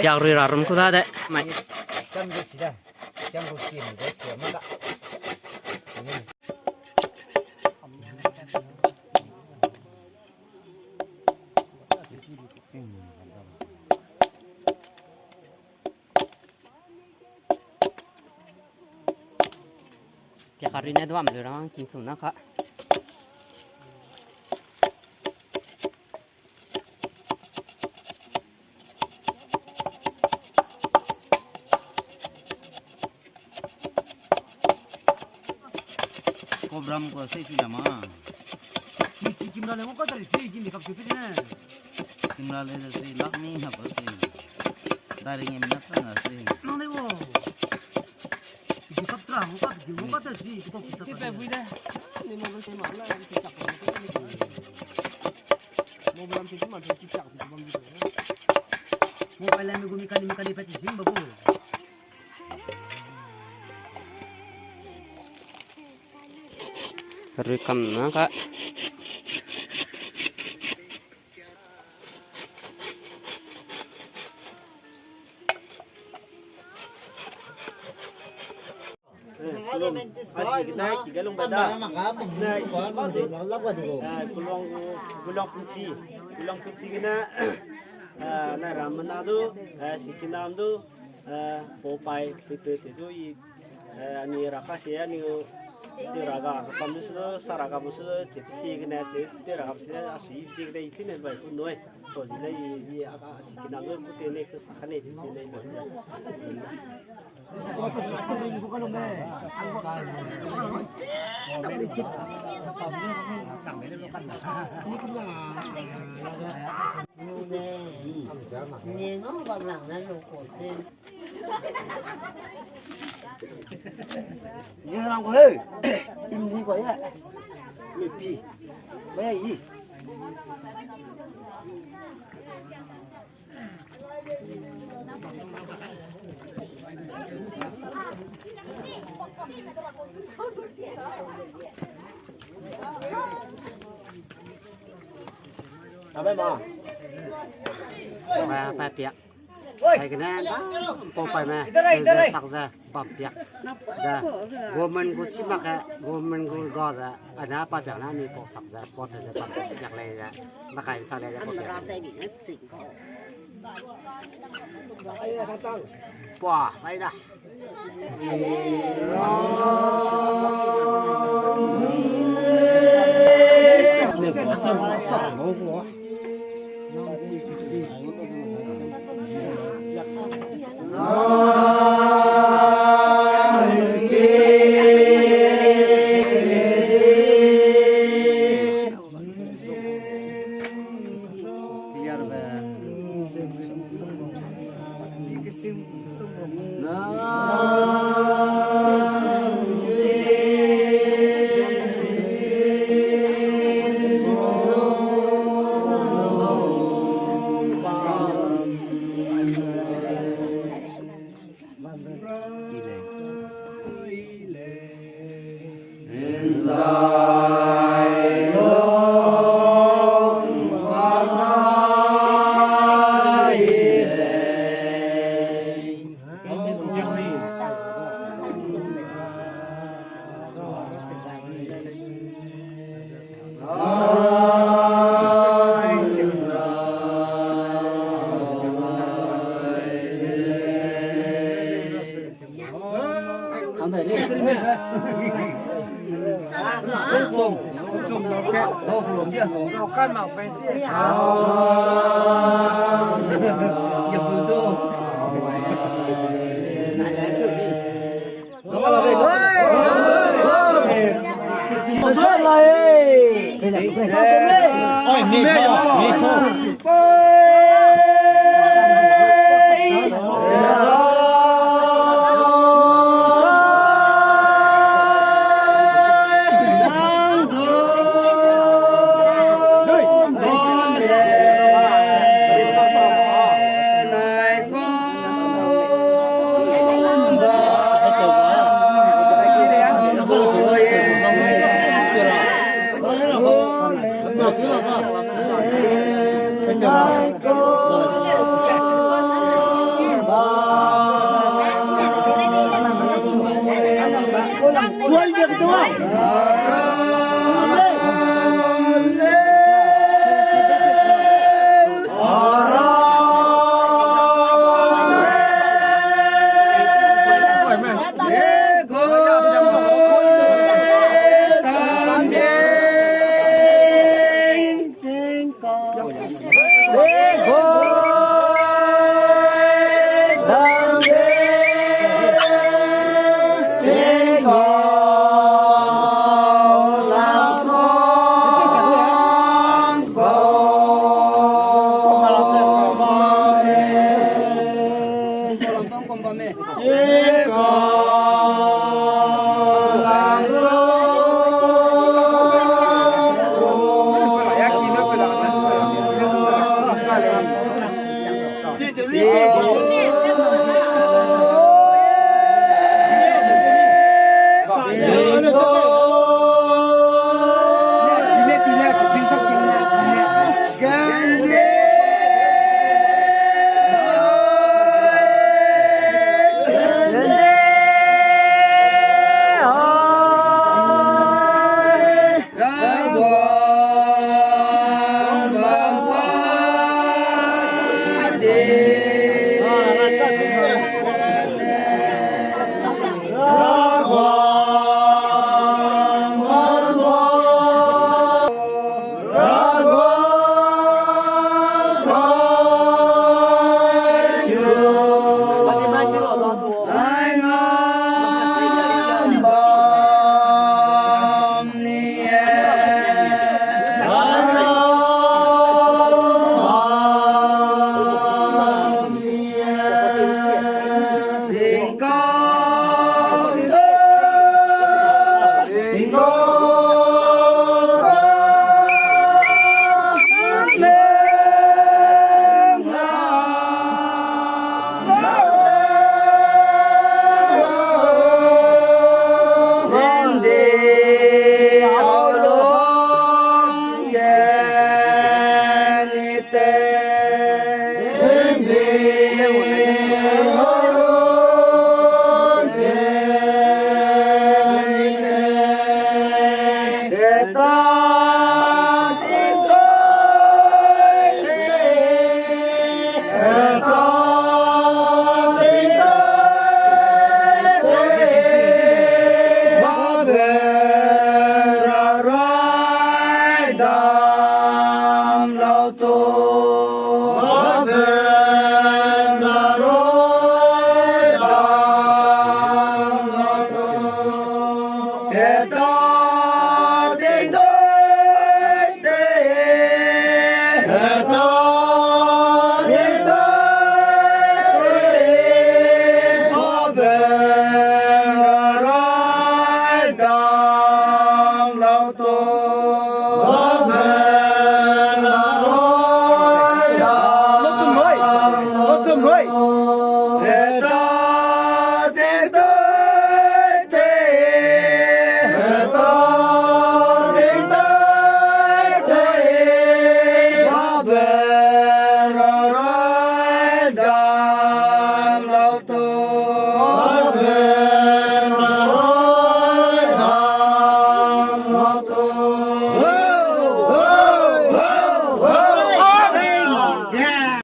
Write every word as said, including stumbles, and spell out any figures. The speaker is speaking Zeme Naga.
Piak rui ra rum ku da de, mai. Piak rui ne duam lu rang king sum na ka. Kobram ko sei si jama. Ni chi kim la le mo ka tari si kim kap chu pe ne. Kim la le si lak mi na ko si. Dari ngem na ka na si. Nang le wo. Ki kap tra mo ka ki mo ka tari si ko ki sa. Ti pe bui de. Ni mo lo se ma la ki chak. Mo bram se ma ki chak ki bam di. Mobile mi gu mi kani mi kani pe ti sim babu. Rui kam na ka. Kulong, kulong pungchi, kulong pungchi gene, eh, na ram mena du, eh, sikinam du, eh, popai, tete te du i, eh, ani raka se ani u, te raga, kam du su du, sa raga bu su du, te si gene, te, te raga bu su du, a si si gene, i kine bai ku noi, to di le i, i, a, a, sikinam du, ku te ne, ku sa kane, te ne, Ba, ba, piak. Hai gene, pau pai me, sak ze, bam piak. Ze, government gu chi mak ke, government gu ga ze, ana pa piak na mi pau sak ze, pau te ze, bam piak lei ze, na kai sa lei ze, pau piak. Pua, sai da.